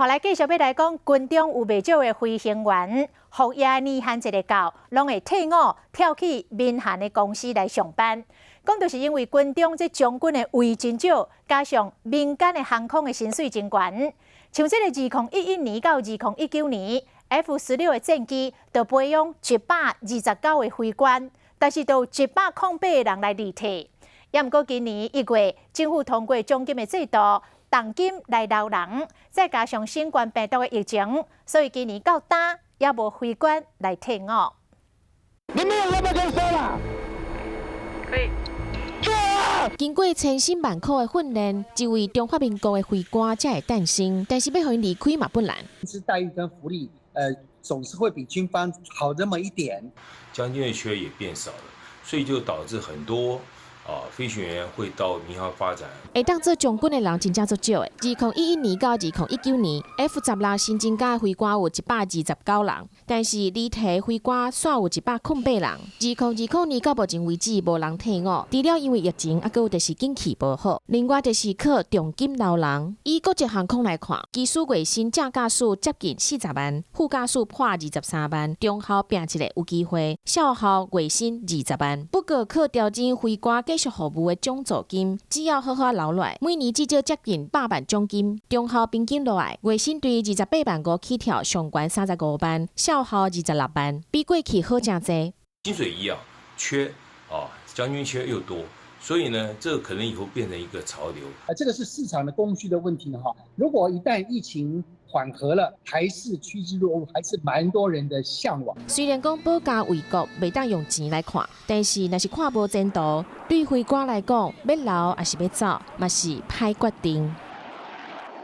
好，來繼續欲來講，軍中有袂少的飛行員，服役年限一个到，攏會退伍跳去民航的公司來上班。講著是因為軍中這將軍的位真少，加上民間的航空的薪水真懸。像這個2011年到2019年，F-16的戰機就培養129個飛官，但是都有108個人來離退。也毋過今年1月，政府通過獎金的制度，重金來留人，再加上新冠病毒的疫情，所以今年到今猶無飛官來退伍。你們有要不要說啦？可以。經過千辛萬苦的訓練，一位中華民國的飛官才會誕生。但是欲予𪜶離開嘛不難。薪資待遇跟福利，總是會比軍方好這麼一點。將軍的缺也變少了，所以就導致很多飛行員會到民航發展。會當做將軍的人真正足少的。2011年到2019年，F-16新增加的飛官有129人，但是離退飛官煞有108人。2020年到目前為止無人退伍，除了因為疫情，猶閣有就是景氣無好，另外就是靠重金留人。以國際航空來看，機師月薪正駕駛接近40萬，副駕駛破23萬，中校拚一下有機會，少校月薪20萬。不過靠調整飛官繼續服務的獎助金，只要好好留落來，每年至少接近100萬獎金。中校平均落來，月薪對28萬5起跳，上懸35萬，少校26萬，比過去好誠濟。薪水一樣，缺啊，將軍缺又多，所以呢，這個可能以後變成一個潮流。啊，這個是市場的供需的問題哈。如果一旦疫情緩和了，還是趨之若鶩，還是蠻多人的嚮往。雖然講保家衛國袂當用錢來看，但是若是看無前途，對飛官來講，欲留抑是欲走，嘛是歹決定。